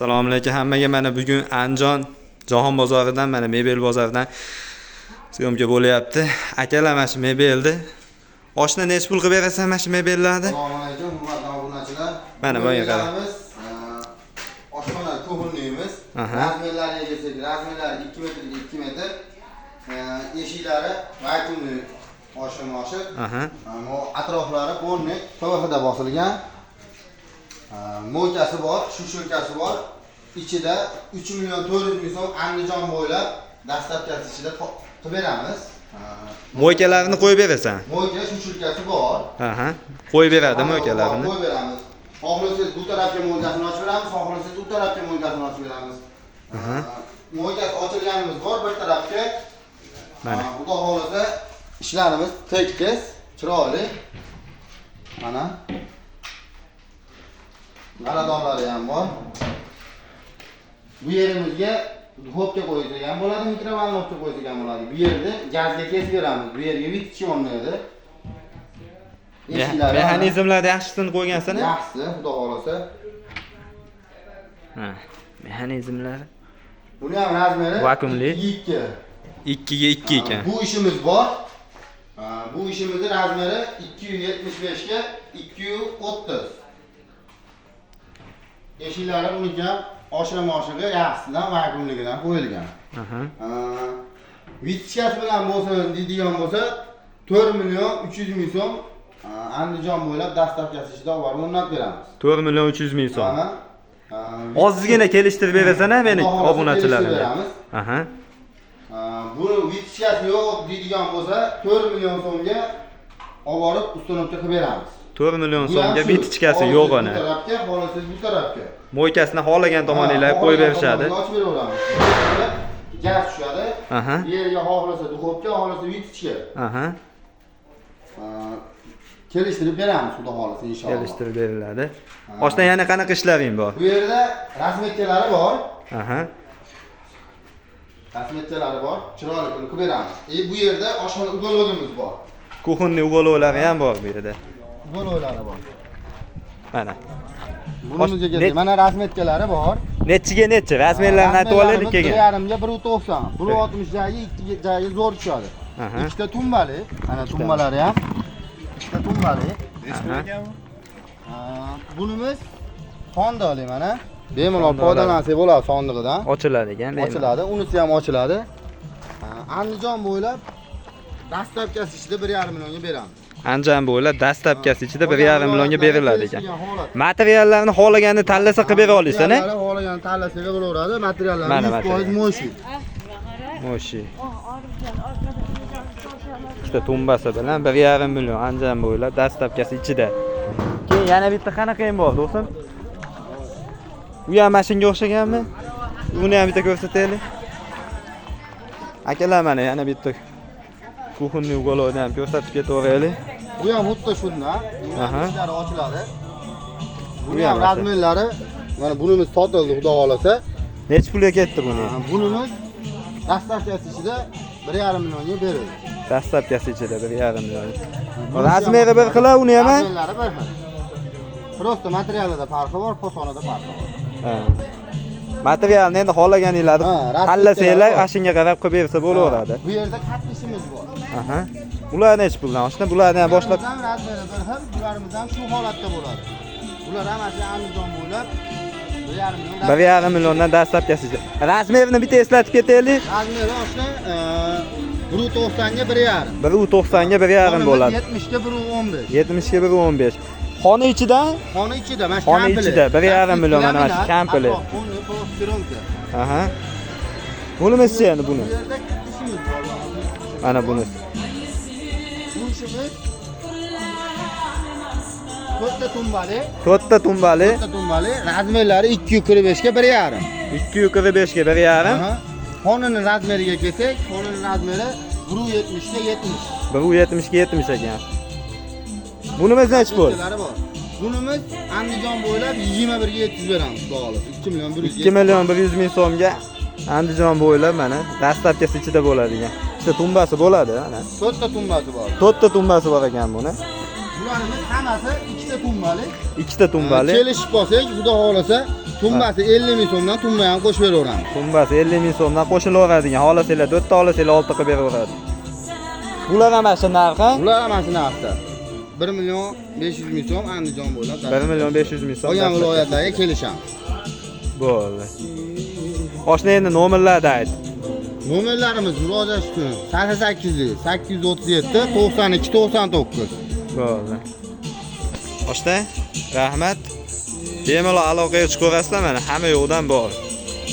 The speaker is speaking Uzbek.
Assalomu alaykum hammaga. Mana bugun Andijon Jahon bozoridan, mana mebel bozoridan съёмка bo'lyapti. Akalar, mana shu mebelni oshna nechi pul qilib berasan mana shu mebellarni? Assalomu alaykum, hurmatli obunachilar. Mana bunga qarang. Mebellarimiz, oshxona кухонный imiz. Размер lariga kelsak, размер lari 2 metrga 2 metr. Eshiklari vakuumli oshim oshiq. Atroflari полный ПВХ da bosilgan. Мойка si bor, сушилка si bor. Ichida 3 million 400 ming so'm Andijon bo'ylab доставка si ichida qilib beramiz. Мойка larini qo'yib berasan. Мойка, сушилка si bor. Aha. Qo'yib beradi мойка larini. Qo'yib beramiz. Xohlasangiz, bu tarafga мойка sini ochib beramiz, xohlasangiz, u tarafga мойка sini ochib beramiz. Мойка si ochilganimiz bor bir tarafga. Mana. Xudo xohlasa, ishlarimiz tekis, chiroyli. Mana. G'aladonlari ham bor. Bu yerimizga духовка qo'ysak ham bo'ladi, микроволновка qo'ysak ham bo'ladi. Bu yerda gazga kesib beramiz. Bu yerga вытяжка o'rnaydi. Eshiklari mana. Mexanizmlarni yaxshisini qo'ygansan. Yaxshisi, xudo xohlasa. Ha. Mexanizmlar Buni ham размер i Vakuumli. 2. 2 ga 2 ekan. Bu ishimiz bor. Bu ishimizni размер i 275 ga 230. Eshiklari buniki ham oshira moshig'i yaxshisidan, vakuumligidan qo'yilgan. Вытяжка si bilan bo'lsin deydigan bo'lsa, 4 million 300 ming so'm Andijon bo'ylab доставка si ichida olib borib o'rnatib beramiz. 4 million 300 ming so'm. Mana. Ozgina kelishtirib berasan a meni Xudo xohlasa, obunachilarimga. kelishtirib beramiz. Buni вытяжка si yo'q deydigan bo'lsa, 4 million so'mga olib borib установка qilib beramiz. 4 million Bu ham so'mga shu. вытяжка si Xohlasangiz yo'q bu ana. tarafga, xohlasangiz bu tarafga. Мойка sini xohlagan tomoninglarga Ha, qo'yib xohlagan berishadi. tomonga ochib beraveramiz. Gaz tushadi. Bu yerga xohlasa духовка, xohlasa вытяжка. Ha, kelishtirib beramiz, xudo xohlasa, inshaalloh. Kelishtirib beriladi. Oshna, yana qanaqa ishlaring bor? Bu yerda разметка lari bor. Разметка lari bor. Chiroyli qilib beramiz. Bu yerda oshxona уголок imiz bor. Кухонный уголок lari ham bor bu yerda. Уголок lari bor. Mana. Bunimizga kelsak, mana разметка lari bor. Nechiga nechi? Размер larni aytib olaylik keyin. Bir yarimga 1.90, 1.60 joyi, ikki joyi zo'r tushadi. Ikkita tumbali, mana tumbalari ham. Ikkita tumbali. Ha, bunimiz sondiqli mana. Bemalol Sondiqlar. foydalansak bo'ladi sondig'idan. Ochiladi ekan. Bemalol. Ochiladi, unisi ham ochiladi. Ha, Andijon bo'ylab доставка si ichida 1,5 millionga beramiz. Andijon bo'ylab доставка si ichida 1,5 millionga beriladi ekan. Kelishgan holat. Materiallarni xohlaganini tanlasa qilib bera olasan, a? Materiallari xohlaganini tanlasa bo'laveradi. Materiallar Mana 100% material. Moshi. Moshi. Ikkita tumbasi bilan 1,5 million Andijon bo'ylab доставка si ichida. Keyin yana bitta qanaqa ham bor, do'stim? U ham mana shunga o'xshaganmi? Uni ham bitta ko'rsataylik. Akalar, mana yana bitta кухонный уголок ni ham ko'rsatib ketaveraylik. Bu ham xuddi shundan. Buni ham ichlari ochiladi. Bu Buni ham ham размер lari mana, bunimiz sotildi, xudo xohlasa. Nechi pulga ketdi buni? Ha, bunimiz доставка si ichida 1,5 millionga berildi. Доставка si ichida 1,5 million. Bunisi ham Размер i bir xil uni ham? Размер lari bir xil. Просто materialida farqi bor, fasonida farqi bor. Ha. Materialni endi xohlaganinglarni Ha, rasm tanlasanglar, bor. ana shunga qarab qilib bersa bo'laveradi. Bu yerda katta ishimiz bor. Aha. Bular nechi puldan oshna? Bularni ham boshlab Bularimiz ham размер i bir xil, bularimiz ham shu holatda bo'ladi. Bular ham mana shu Andijon bo'ylab 1,5 million. 1,5 milliondan доставка si. Размер ini bitta eslatib ketaylik. Размер i, oshna, 1.90 ga 1,5. 1.90 ga 1,5 bo'ladi. 70 ga 1.15. 70 ga 1.15. Xona ichida? Xona ichida, mana shu Xona komplekt. ichida 1,5 million, mana shu komplekt. Atrof, полный. Aha. Bunimizchi endi buni? Bu yerda katta ishimiz bor. Mana buni. Bu ishimiz to'rtta tumbali, To'rtta tumbali. To'rtta tumbali, размер lari 245 ga 1,5. 245 ga 1,5. Aha. Xonani размер iga kelsak, xonani размер i 1.70 ga 70. 1.70 ga 70 ekan. Bunimiz nechi pul? Lari bor. Bunimiz Andijon bo'ylab 21 ga yetkazib beramiz, xudo xohlasa. 2 million 100 2 million 100 ming so'mga Andijon bo'ylab, mana доставка si ichida bo'ladigan. Ikkita tumbasi bo'ladi, mana. To'rtta tumbasi bor. To'rtta tumbasi bor ekan buni. Bularimiz hammasi ikkita tumbali. Ikkita tumbali. Kelishib qolsak, xudo xohlasa. Tumbasi 50 ming so'mdan, tumba ham qo'shib beraveramiz. Tumbasi 50 ming so'mdan qo'shilaveradigan. Xohlasanglar 4 ta, olasanglar 6 qilib beraveradi. Bular ham shu narxi? Bular ham shu narxda. 1 million 500 ming so'm Andijon bo'ylab. 1 million 500 ming so'm. Qolgan viloyatlarga kelishamiz. Bo'ldi. Oshna, endi nomerlarni ayt. Nomerlarimiz murojaat uchun 88 837 92 99. Bo'ldi. Oshna, rahmat. Bemalol aloqaga chiqaverasizlar, mana hamma yoqdan bor.